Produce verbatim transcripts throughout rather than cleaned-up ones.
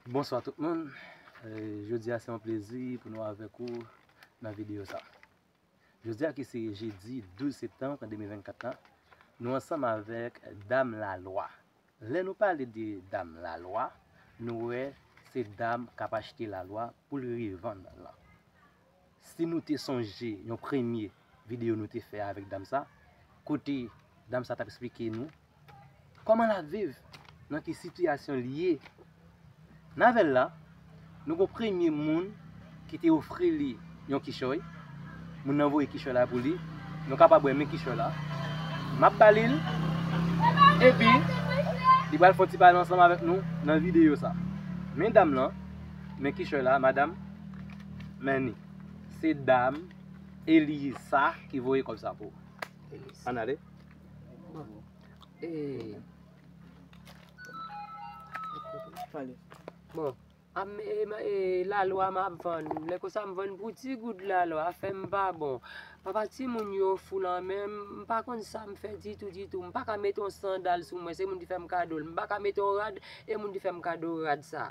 Bonswa tout moun. Eh, jodi a se yon plezi pou nou avèk ou nan videyo sa. Jodi a ki se jedi douz septanm de mil vennkat la, nou ansanm avèk Dam Lalwa. Lè nou pale de Dam Lalwa, nou wè se dam k ap achte lalwa pou l revann lan. Si nou te sonje yon premye videyo nou te fè avèk dam sa, kote dam sa t ap eksplike nou kòman l ap viv, nan ki sitiyasyon li ye. Nan avè l la, nou gon premye moun ki te ofri li yon kichòy. Moun nan voye kichòy la pou li. Nou kapab wè men kichòy la. M ap ba li l. Epi, li pral fè yon ti pale ansanm avèk nou nan videyo sa. Men dam lan, men kichòy la, madanm, men ni. Se dam Elisa ki voye kòb sa pou ou. Ann ale. Bon. E, bon. A m, e, ma- e, lalwa m ap vann. Lè konsa m vann pou ti goud lalwa, afè m pa bon. Papa timoun yo fou lan men m, m pa konn sa m fè ditou, ditou. M pa ka mete yon sandal sou mwen, se moun ki fè m kado l. M pa ka mete yon rad, e moun ki fè m kado rad sa.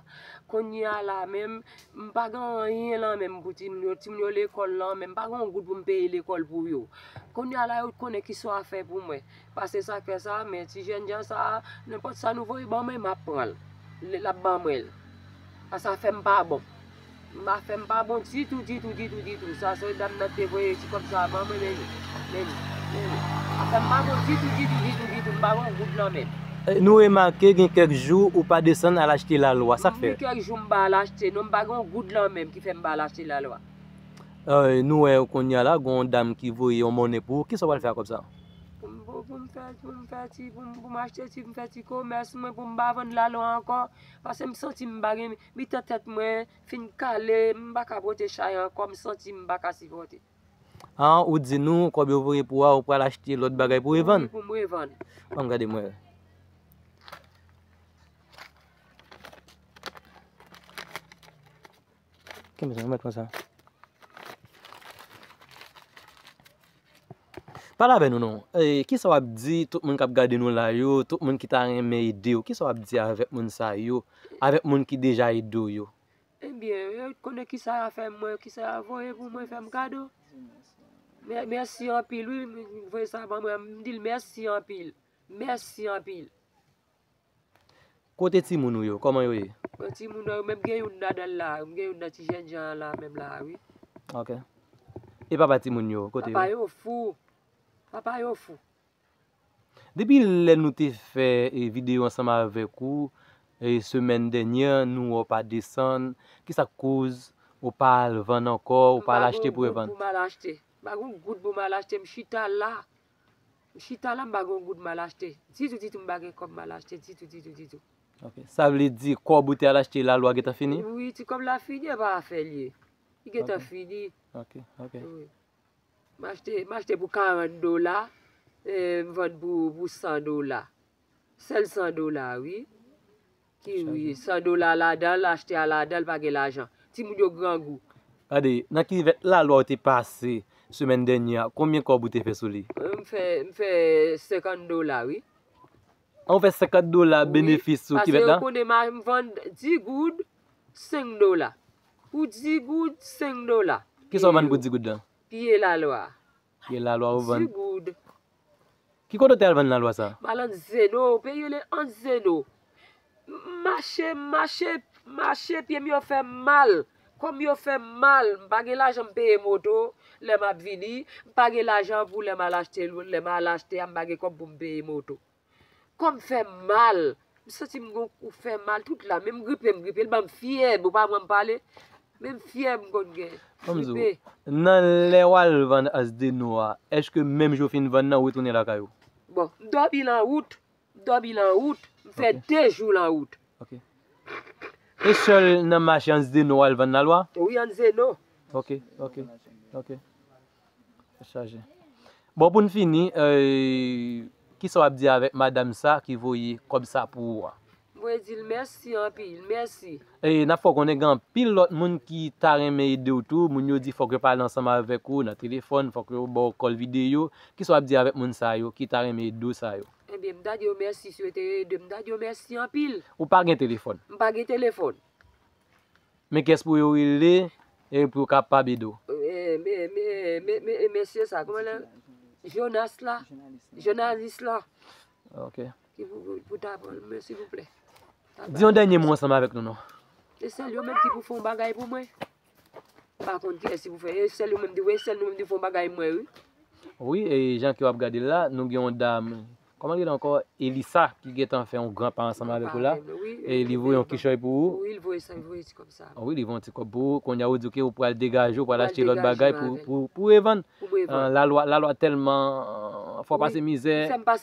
Kounye a la menm, m pa gen anyen lan men m pou timoun yo. Timoun yo lekòl lan men m pa gen yon goud pou m peye lekòl pou yo. Kounye a la yo konnen kisa w ap fè pou mwen. Pase sa k fè sa, men ti jènjan sa, nenpòt sa nou voye ban mwen, m ap pran l. L, l ap ban mwen l. Sa fè m pa bon. Afè m pa bon ditou, ditou, ditou, ditou. Sa se dam nan te voye ti kòb sa ban mwen, men, men, men. Afè m pa bon ditou, ditou, ditou, ditou. M pa gen yon goud lan men m. E, nou remake gen kèk jou ou pa desann al achte lalwa. Sa k fè? Gen kèk jou m pa al achte, non, m pa gen yon goud lan men m ki fè m pa al achte lalwa. E, nou wè kounye a la, gen yon dam ki voye yon monnen pou ou. Kisa w pral fè ak kòb sa? Pou m, pou, pou m fè, pou m fè ti, pou m, pou m achte ti, pou m fè ti komès mwen, pou m pa vann lalwa ankò. Paske m santi m pa gen, mitan tèt mwen fin kale, m pa ka pote chay ankò, m santi m pa ka sipòte. An, ou di nou, kòb yo voye pou a, ou pral achte lòt bagay pou revann? Wi, pou m revann. Ban m gade mwen. Kenbe sa, mèt konsa. Pale avè nou non. E, kisa w ap di tout moun k ap gade nou la yo, tout moun ki ta renmen ede w, kisa w ap di avèk moun sa yo, avèk moun ki deja ede w yo? Ebyen, yo konnen kisa y a fè mwen, kisa y a voye pou mwen fè m kado. Mè-, mèsi anpil, wi, voye sa ban mwen, m di l mèsi anpil. Mèsi anpil. Kote timoun ou yo? Kòman yo ye? Bon, timoun nan yo, menm gen youn ladan l la, m gen youn nan ti jènjan an la, menm la, wi. Ok. E papa timoun yo, kote yo? Papa yo fou. Papa yo fou. Depi lè nou te fè, e, videyo ansanm avèk ou, e, semèn dènyè, nou wè w pa desann. Kisa k koz ou pa al vann ankò, ou pa al achte pou revann? M pa gon goud pou m al achte. M pa gon goud pou m al achte. M chita la. M chita la, m pa gon goud m al achte. Ditou, ditou, m pa gen kòb m al achte. Ditou, ditou, ditou. Ok. Sa vle di, kòb ou te al achte lalwa gentan fini? Wi, ti kòb la fini, e pa afè l ye. Li gentan fini. Ok, ok. Wi. M achte, m achte pou karant dola, e, m vann pou, pou san dola. Sèl san dola, wi. Ki, wi, san dola ladan l, achte a ladan l, pa gen lajan. Timoun yo grangou. Gade, nan ki vèt lalwa ou te pase semèn dènyè a, konbyen kòb ou te fè sou li? E, m fè, m fè senkant dola, wi. An, ou fè senkant dola benefis sou ki vèt la? Wi, paske yo konnen m a, m vann di goud, senk dola. Pou di goud, senk dola. Kisa w vann pou di goud lan? Pye lalwa. Pye lalwa ou vann? Di goud. Ki kote w te al vann lalwa sa? M al Ann Zeno, peyi rele Ann Zeno. M mache, m mache, m mache, pye m yo fè m mal. Kò m yo fè m mal. M pa gen lajan m peye moto lè m ap vini. M pa gen lajan pou lè m al achte, lè m al achte a, m pa gen kòb pou m peye moto. Kò m fè m mal. M santi m gon kou fè mal tout la. Men m gripe, m gripe. L ban m fyèb. Ou pa wè m pale. Men m fyèb m konn gen. Ban m di w, gripe. Nan lè w al vann Ann Zeno a, èske menm jou w fin vann nan, ou retounen lakay ou? Bon, m dòmi lan wout. M dòmi lan wout. M fè de jou lan wout. Ok. E sèl nan mache Ann Zeno w al vann lalwa? Wi, Ann Zeno. Ok, ok, ok. Chaje. Bon, pou n fini, eh, kisa w ap di avèk madanm sa ki voye kòb sa pou ou a? Mwen di l mèsi anpil, mèsi. E n ap fè w konnen gen anpil lòt moun ki ta renmen ede w tou. Moun yo di fòk yo pale ansanm avèk ou nan telefòn, fòk yo ba w kòl videyo. Kisa w ap di avèk moun sa yo ki ta renmen ede w sa yo? E, M ta di yo mèsi si yo te ede m, m ta di yo mèsi anpil. Ou pa gen telefòn. M pa gen telefòn. Men kiyès pou yo rele e pou yo kapab ede w? E, me, me, me, me, mesye sa, kòman lè? Jonas la. Jounalis la. Ok. Ki pou, pou, pou ta pran l, men silvouplè. Di yon dènye mo ansanm avèk nou non. E sèl yo menm ki pou fè yon bagay pou mwen. M pa konn kiyès ki pou fè. E sèl yo menm di, wi, sèl nou menm di fè yon bagay mwen, wi. Wi, e jan ke w ap gade l la, nou gen yon dam. Kòman l rele ankò? Elisa ki gentan fè yon gran pa ansanm avèk ou la. E li voye yon kichòy pou ou. Wi, li voye sa, li voye ti kòb sa. Wi, li voye yon ti kòb pou ou. Kounye a ou di ke ou pral degaje, ou pral achte lòt bagay pou, pou, pou revann. Pou mwen vann. Lalwa, lalwa tèlman fò pase mizè. Fè m pase